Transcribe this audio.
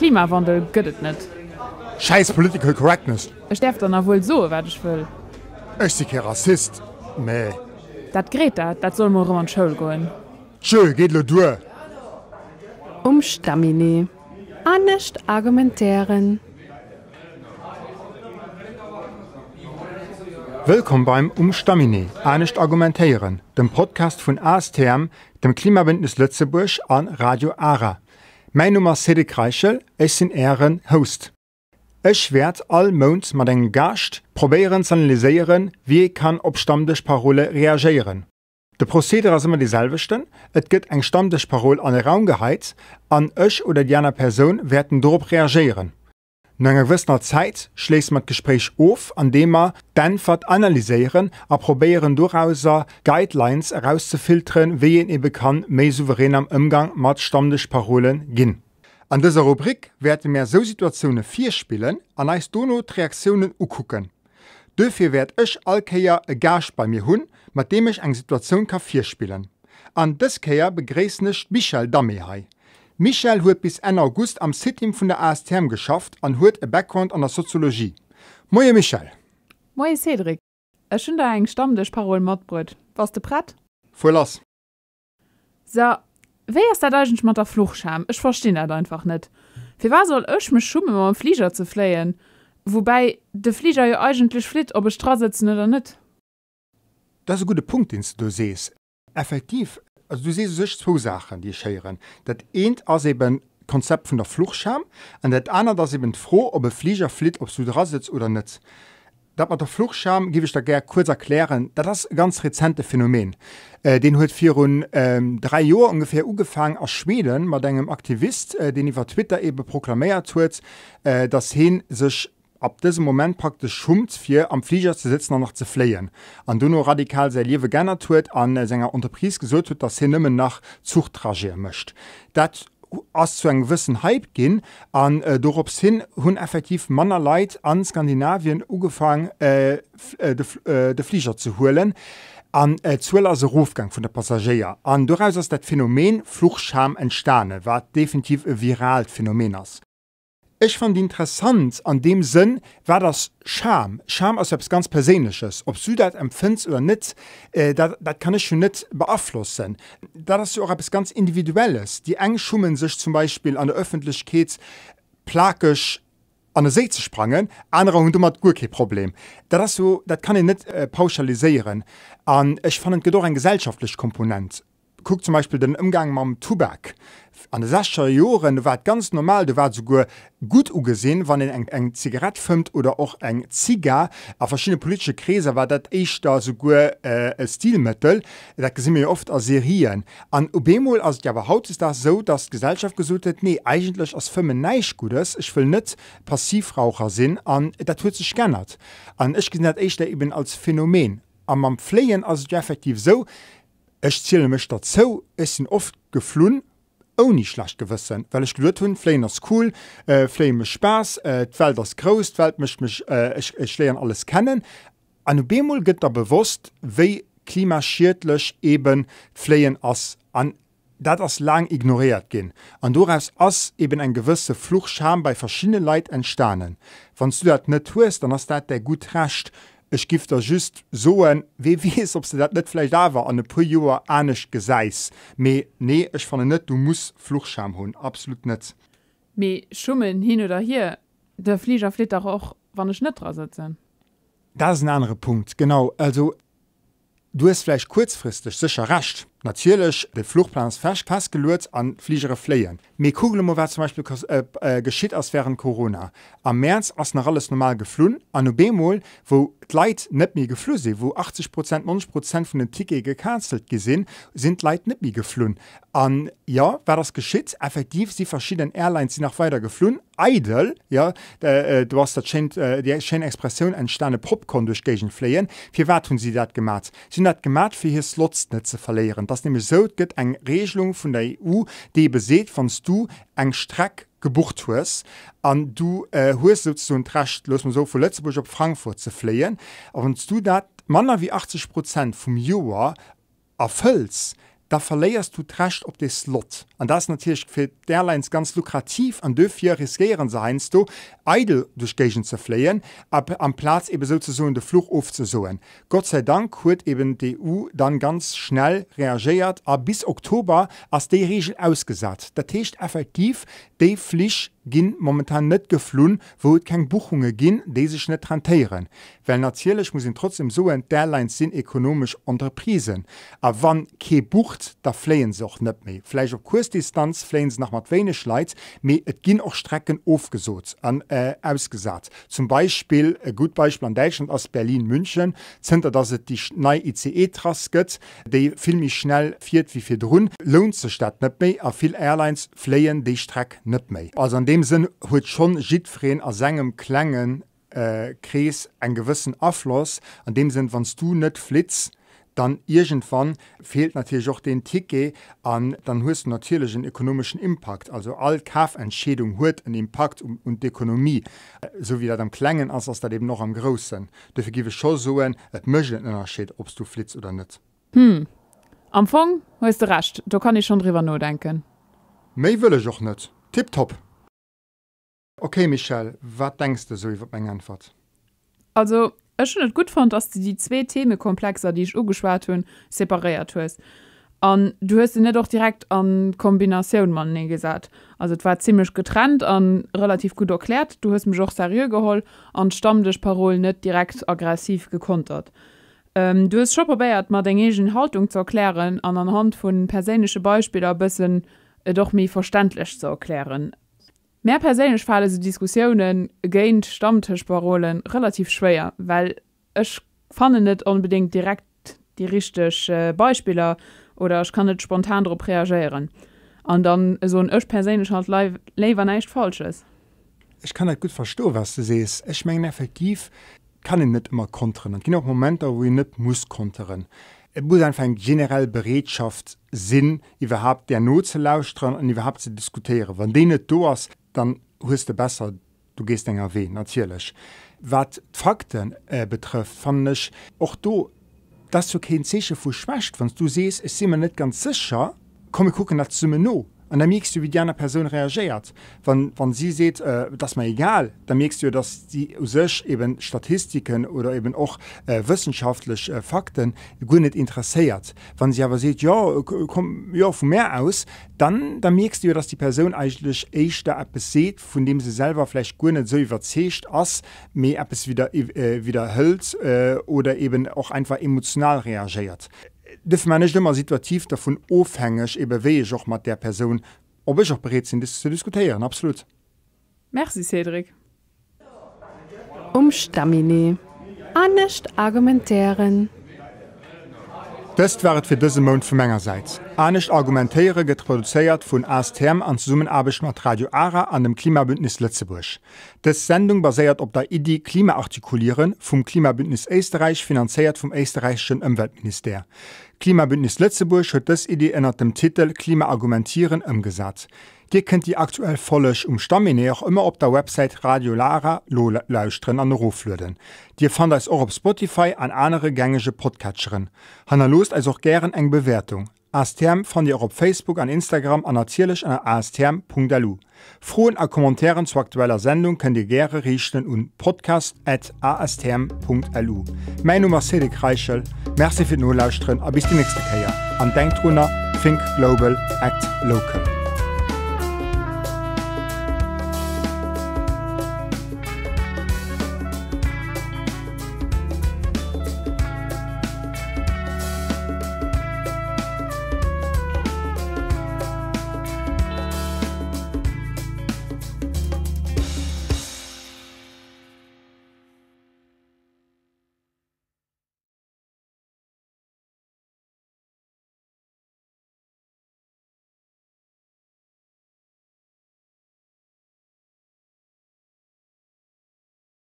Klimawandel gëtt et net. Schäiss Political Correctness! Ech däerf der nach wuel soe wat ech wëll. Ech si kee Rassist, mä. Dat Greta, dat soll mol erëm an d'Schoul goen. Tjö, geet elo duer! Um Stamminee. Anescht argumentéieren. Wëllkomm beim Um Stamminee, anescht argumentéieren, dem Podcast vun ASTM, dem Klimabündnis Lëtzebuerg a Radio Ara. Mäin Numm ass Cédric Reichel, ech sinn Ären Host. Ech wäert all Mount mat engem Gaascht probéieren z'analyséieren, wéi ee kann op Stammdëschparole reagéieren. De Procedere ass ëmmer dee selwechten, et gëtt eng Stammdëschparol an e Raum geheit an ech oder déi aner Persoun wäerten dorop reagéieren. No enger gewëssener Zäit schléisse mer d'Gespréich of, andeem mer d'Äntwert analyséieren a probéieren dorauser Guidelines erauszefilteren, wéi een ebe kann méi souverän am Ëmgang mat Stammdëschparole ginn. An dëser Rubrik wäerte mär sou Situatioune virspillen an eis dono d'Reaktiounen ukucken. Duerfir wäert ech all Kéier e Gaascht bei mir hunn, mat deem ech eng Situatioun ka virspillen. An dës Kéier begréissen ech d'Michèle Damé hei. D'Michèle huet bis Enn August am Syteam vun der ASTM geschafft an huet e Background an der Soziologie. Moie Michèle! Moie Cédric, ech hunn der eng Stammdëschparol matbruet. Bass de prett? Fuer lass! So, wéi ass dat eigentlech mat der Fluchscham? Ech verstinn dat einfach net. Firwat soll ech mech schummen mam Fliger ze fléien? Woubäi de Fliger jo eigentlech flitt, ob ech dra sëtzen oder net. Dat ass e gudde Punkt, deen s de do sees. Effektiv, also du sees u sech zwou Saachen, déi ech héieren. Dat eent ass eben d'Konzept vun der Fluchscham an dat anert ass eben d'Fro, ob e Fliger flitt, ob s du dra sëtz oder net. Dat mat der Fluchscham géif ech der gär kuerz erklären. Dat ass e ganz rezente Phänomen. Deen huet virun 3 Joer ongeféier ugefaang a Schweden mat engem Aktivist, deen iwwer Twitter eebe proklaméiert huet, datt hee sech ab dësem Moment praktesch schummt, fir am Fliger ze sëtzen an nach ze fléien. An dono radikal säi Liewe geännert huet a senger Entreprise gesot huet, datt hien nëmmen nach Zuchtrajete mécht. Dat ass zu engem gewëssen Hype ginn an dorops hin hunn effektiv manner Leit a Skandinavien ugefaang de Fliger ze huelen an d'Zuel ass erofgaang vun de Passagéier an doraus ass dat Phänomen Fluchscham entstane wat definitiv e viraalt Phänomen ass. Ech fannen interessant an deem Sënn, wat ass Scham? Scham ass jo eppes ganz Perséinleches. Ob s du dat empfënns oder net, dat dat kann ech jo net beaflossen. Dat ass jo och eppes ganz Individuelles. Déi eng schummen sech zum Beispill an der Ëffentlechkeet plakeg an e Séi ze sprangen, anerer hunn domat guer kee Problem. Dat ass jo, dat kann een net pauschaliséieren. An ech fannen, et gëtt och eng gesellschaftlech Komponent. Kuck zum Beispill den Ëmgang mam Tubak. An de sechzeger Joren, do war et ganz normal, do war et esouguer gutt ugesinn, wann een eng Zigarett fëmmt oder och eng Zigar. A verschiddene politesche Kreeser war dat éischter esouguer e Stilmëttel. Dat gesi mir jo oft a Serien. An op eemol ass et jo awer hautdesdaags esou, datt d'Gesellschaft gesot huet, Nee, eigentlech ass Fëmmen näischt Guddes, ech wëll net Passivraucher sinn. An dat huet sech geännert. An ech gesinn dat éischter eben als Phänomen. A mam Fléien ass et jo effektiv esou, Ech ziele mech derzou, ech sinn oft geflunn ouni schlecht Gewëssen, well ech geduet hunn, Fléien ass cool, Fléie mécht Spaass, d'Welt ass grouss, d'Welt mécht mech, ech ech léieren alles kennen. An op eemol gëtt der bewosst, wéi klimaschiedlech eben d'Fléien ass. An dat ass laang ignoréiert ginn. An doraus ass eben eng gewësse Fluchscham bei verschiddene Leit entstanen. Wann s du dat net hues, dann ass dat däi gutt Recht. Ech giff der just soen, wee weess ob s de dat net vläicht awer an e puer Joer anescht gesäis. Mee nee, ech fannen net du muss Fluchscham hunn, absolut net. Mee Schummen hin oder hier, de Fliger flitt dach och wann ech net dra sëtzen. Dat ass en anere Punkt, genau. Also Du hues vläicht kuerzfristeg sécher Recht. Natierlech, de Fluchplan ass festgeluet an d'Fligere fléien. Mee kuck elo mol wat zum Beispill geschitt ass wärend Corona. Am Mäerz ass nach alles normal geflunn an op eemol, wou d'Leit net méi geflu sinn, wou 80 Prozent, 90 Prozent vun den Tickete gecancelt gi sinn, sinn d'Leit net méi geflunn. An jo, wat ass geschitt? Effektiv si verschidden Airlines sinn nach weider geflunn, eidel, jo, do ass dat schéint, déi schéin Expressioun entstane, Popcorn duerch d'Géigend fléien. Firwat hunn si dat gemat? Si hunn dat gemat, fir hir Slots net ze verléieren. Et ass nämlech esou, et gëtt eng Regelung vun der EU, déi ebe seet, wann s du eng Streck gebucht hues an du hues souzesoen d'Recht, looss mer soe vu Lëtzebuerg op Frankfurt ze fléien, a wann s du dat manner wéi 80 Prozent vum Joer erfëlls. Da verléiers du d'Recht op dee Slot. An dat ass natierlech fir d'Airlines ganz lukrativ an duerfir riskéiere se heiansdo, eidel duerch d'Géigend ze fléien, amplaz ebe souzesoen de Fluch ofzesoen. Gott sei Dank huet eben d'EU dann ganz schnell reagéiert a bis Oktober ass déi Regel ausgesat. Dat heescht effektiv, déi Flich ginn momentan net geflunn, wou et keng Buchunge ginn, déi sech net rentéieren. Well natierlech muss een trotzdem soen, d'Airlines sinn ekonomesch Entreprisen a wa kee bucht, da fléie se och net méi. Vläicht op Kuerzdistanz fléie se nach mat wéineg Leit, mee et ginn och Strecken ofgesot an ausgesat. Zum Beispill, e gutt Beispill an Däitschland ass Berlin-München. Zënter datt et déi nei ICE-Trass gëtt, déi vill méi schnell fiert wéi virdrun, lount sech dat net méi a vill Airlines fléien déi Streck net méi. Also an deem Sënn huet schonn jiddwereen a sengem klenge Krees eng gewëssen Afloss. An deem Sënn, wann s du net flitts, dann iergendwann feelt natierlech och deen Ticket an dann hues du natierlech en ökonomeschen Impakt. Also all Kafentscheedung huet en Impakt un d'Ökonomie. Esou wéi dat am Klengen ass, ass dat eben och am Groussen. Dofir giff ech scho soen, et mécht en Ënnerscheed, ob s du flitts oder net. Hm, am Fong hues de Recht, do kann ee schonn driwwer nodenken. Méi wëll ech och net. Tiptop! Ok Michèle, wat denks de sou iwwer meng Äntwert? Also, ech hunn et gutt fonnt, dass de déi zwee Themekomplexer, déi ech ugeschwat hunn, separéiert hues. An du hues se net och direkt a Kombinatioun matenee gesat. Also et war zimlech getrennt a relativ gutt erkläert. Du hues mech och seriö geholl an d'Stammdëschparol net direkt aggressiv gekontert. Du hues scho probéiert, mer deng eegen Haltung ze erklären an anhand vu perséinleche Beispiller e bëssen et och méi verständlech ze erklären. Mär perséinlech fale sou Diskussioune géint Stammtëschparolen relativ schwéier, well ech fannen net onbedéngt direkt déi richteg Beispiller oder ech kann net spontan drop reagéieren. An dann soen ech perséinlech halt léiwer näischt Falsches. Ech kann dat gutt verstoen, wat s de sees. Ech mengen effektiv kann een net ëmmer konteren an et ginn och Momenter, wou een net muss konteren. Et muss einfach eng generell Bereetschaft sinn, iwwerhaapt där nozelauschteren an iwwerhaapt ze diskutéieren. Wann déi net do ass, dann hues de besser, du gees denger Wee, natierlech. Wat d'Fakte betrëfft, fannen ech och do, dat ass jo keen Zeeche vu Schwächt, wann s du sees, ech si mer net ganz sécher, komm mir kucken dat zesummen no. An da mierks du, wéi déi aner Persoun reagéiert. Wann, wann si seet, et ass mer egal, da mierks du jo, datt si u sech eben Statistiken oder eben och wëssenschaftlech Fakten guer net interesséiert. Wann si awer seet, jo, komm, jo, vu mär aus, dann, da mierks du jo, datt déi Persoun eigentlech éischter eppes seet, vun deem se selwer vläicht guer net esou iwwerzeegt ass, mee eppes widder, widderhëlt oder eben och einfach emotional reagéiert. Duerfir maan ech et ëmmer situativ dervun ofhängeg, ebe wéi ech och mat där Persoun, ob ech och bereet sinn, ze diskutéieren, absolut. Merci Cédric. Um Stamminet. Anescht argumentéieren. Dëst war et fir dëse Mount vu menger Säit. Anescht argumentéiere gëtt produzéiert vun ASTM an Zesummenaarbecht mat Radio Ara an dem Klimabündnis Lëtzebuerg. Dës Sendung baséiert op der Iddi Klima artikulieren vum Klimabündnis Éisterräich, finanzéiert vum éisterräicheschen Ëmweltministère. Klimabündnis Lëtzebuerg huet dës Iddi ënnert dem Titel Klima argumentieren ëmgesat. Dir kënnt déi aktuell Folleg um Stamminet och ëmmer op der Websäit Radio Lara nolauschteren an eroflueden. Dir fannt eis och op Spotify an anere gängege Podcatcheren. Hannerloosst eis och gären eng Bewäertung. ASTM fannt Dir och op Facebook an Instagram an natierlech ënner astm.lu. Froen a Commentairen zur aktueller Sendung kënnt Dir gäre riichten un podcast@astm.lu. Mäin Numm ass Cédric Reichel, Merci fir d'Nolauschteren a bis déi nächste Kéier. An denkt drunner, Think global, act local.